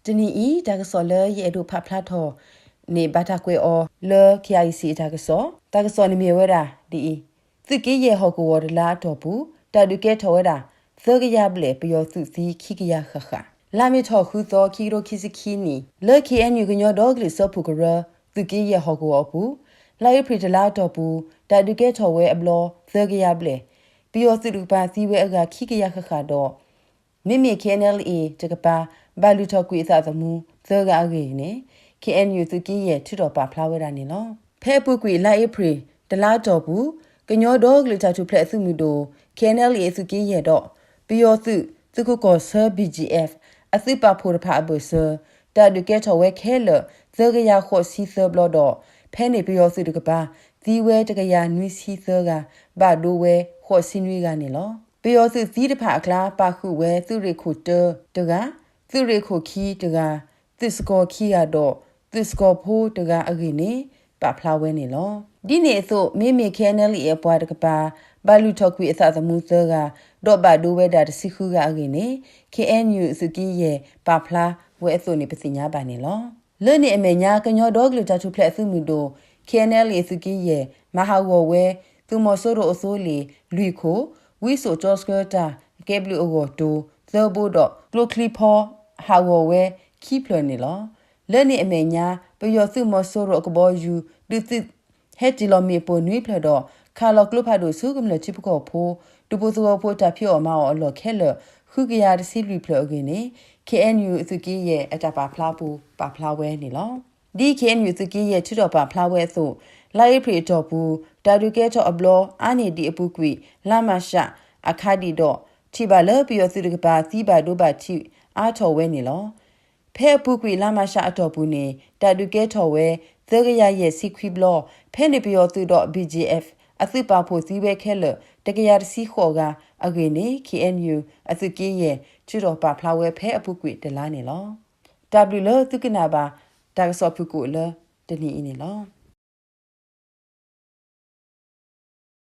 တနံၤအံၤ တၢ်ကစီၣ်လၢယအဲၣ်ဒိးဖးဖျါထီၣ်န့ၣ် ဘၣ်တၢ်ကွဲးအီၤလၢ KIC အတၢ်ကစီၣ်, တၢ်ကစီၣ်န့ၣ်မ့ၢ်ဝဲဒၣ်ဒ်အံၤ, သုးက့ယဲၢ်ဟီၣ်ကဝီၤတလါအတီၢ်ပူၤ တၢ်ဒုးကဲထီၣ်ဝဲဒၣ် သၢကယၤဘျဲၣ် ပယီၤသုးသံခံကယၤဃၣ်ဃၣ်. လါမ့ၤထီၣ်ဃုသီ ခံကထိခံဆံခံနံၣ် လၢ KNU ကညီဒီကလုာ်စၢဖှိၣ်ကရၢ သုးက့ယဲၢ်ဟီၣ်ကဝီၤအပူၤ လါအ့ဖြ့ၣ်တလါအတီၢ်ပူၤ တၢ်ဒုးကဲထီၣ်ဝဲအဘျီ သၢကယၤဘျဲၣ်, ပယီၤသုးတကပၤသံဝဲအဂၤခံကယၤဃၣ်ဃၣ်ဒီး မ့မ့ၢ် KNLA တကပၤ ဘၣ်လုၢ်ထီၣ်ကွံာ်အသးသမူသၢဂၤအဂ့ၢ်န့ၣ် KNU သုးက့ယဲၢ်ထုးထီၣ်ပာ်ဖျါဝဲဒၣ်န့ၣ်လီၤ. ဖဲအပူၤကွံာ်လါအ့ဖြ့ၣ်တလါအတီၢ်ပူၤ ကညီဒီကလုာ်တၢ်ထူၣ်ဖျဲးအသုးမုၢ်ဒိၣ် KNLA သုးက့ယဲၢ်ဒီး ပယီၤသုး သုးခိၣ်ကီၢ်ဆၢ BGF အသုးပာ်ဖှိၣ်တဖၣ်အဘၢၣ်စၢၤ တၢ်ဒုးကဲထီၣ်ဝဲခဲလၢာ် သၢကယၤဃိးဆံသၢဘျီဒီး ဖဲန့ၣ်ပယီၤသုးတကပၤ သံဝဲတကယၤနွံဆံသၢဂၤ, ဘၣ်ဒိဝဲဃိးဆံနွံဂၤန့ၣ်လီၤ. ပယီၤသုးသံတဖၣ်အကျါ ပာ်ဃုာ်ဝဲသုးရ့ၣ်ခိၣ်တၢတဂၤ, သုးရ့ၣ်ခိၣ်ခံတဂၤ, သုးစကီၤခံဂၤဒီး သုးစကီၤဖိတဂၤအဂ့ၢ်န့ၣ် ပာ်ဖျါဝဲန့ၣ်လီၤ. ဒ်န့ၣ်အသိး မ့မ့ၢ် KNLA အပှၤတကပၤ ဘၣ်လုၢ်ထီၣ်ကွံာ်အသးသမူသၢဂၤ, ဒီးဘၣ်ဒိဝဲဒၣ်တဆံဃုဂၤအဂ့ၢ်န့ၣ် KNU သုးက့ယဲၢ်ပာ်ဖျါဝဲအသိးန့ၣ် ပသ့ၣ်ညါဘၣ်န့ၣ်လီၤ. လၢန့ၣ်အမဲာ်ညါ ကညီဒီကလုာ်တၢ်ထူၣ်ဖျဲးအသုးမုၢ်ဒိၣ် KNLA သုးက့ယဲၢ် မၤဟးဂီၤဝဲ သုးမီၤစိရိၤအသိလ့ၣ် လွံၢ်ခိၣ်, ဝံစိာ်ကၠီဆှၢတၢ်ကဲဘျုးအဂီၢ်တိၤ သၢဘိဒီး ကျိချံဖီ ဟးဂီၤဝဲခံဖျၢၣ်န့ၣ်လီၤ. လၢန့ၣ်အမဲာ်ညါ ပယီၤသုးမီၤစိရိၤအကဘီယူၤ ဒုးသုး ဟဲတ့ၢ်လီၤမ့ၣ်ပိၢ်နွံဖျၢၣ်ဒီး ခးလီၤကျိဖးဒိၣ်ဆူကမျၢၢ်ထံဖိကီၢ်ဖိ ဒူဖိသဝီဖိတၢ်ဖံးအီၣ်မၤအီၣ်အလီၢ်ခဲလၢာ် ဃုကယၤတဆံလွံၢ်ဖျၢၣ်အဂ့ၢ်န့ၣ် KNU အသုးက့ယဲၢ်အတၢ်ပာ်ဖျါပူၤ ပာ်ဖျါဝဲန့ၣ်လီၤ. ဒ် KNU သုးက့ယဲၢ်ထုးထီၣ်ပာ်ဖျါဝဲအသိး လါအ့ဖြ့ၣ်အတီၢ်ပူၤ တၢ်ဒုးကဲထီၣ်အဘျီ အါန့ၢ်ဒံးအပူၤကွံာ် လါမၢ်ၡးအခါဒံးဒီး ထံၣ်ဘၣ်လၢပယီၤသုးတကပၤသံဘၣ်ဒိဘၣ်ထံးအါထီၣ်ဝဲန့ၣ်လီၤ. ဖဲအပူၤကွံာ်လါမၢ်ၡးအတီၢ်ပူၤန့ၣ် တၢ်ဒုးကဲထီၣ်ဝဲ သၢကယၤယဲၢ်ဆံခွံဘျီ, ဖဲန့ၣ်ပယီၤသုးဒီး BGF အသုးပာ်ဖှိၣ်သံဝဲခဲလၢာ် တကယၤတဆံဃိးဂၤအဂ့ၢ်န့ၣ် KNU အသုးက့ယဲၢ် ထုးထီၣ်ပာ်ဖျါဝဲဖဲအပူၤကွံာ်တလါန့ၣ်လီၤ. တၢ်ဘျုးလၢသုကနၣ်ဘၣ် တၢ်ကစီၣ်ဖုၣ်ကိာ်လၢတနံၤအံၤန့ၣ်လီၤ.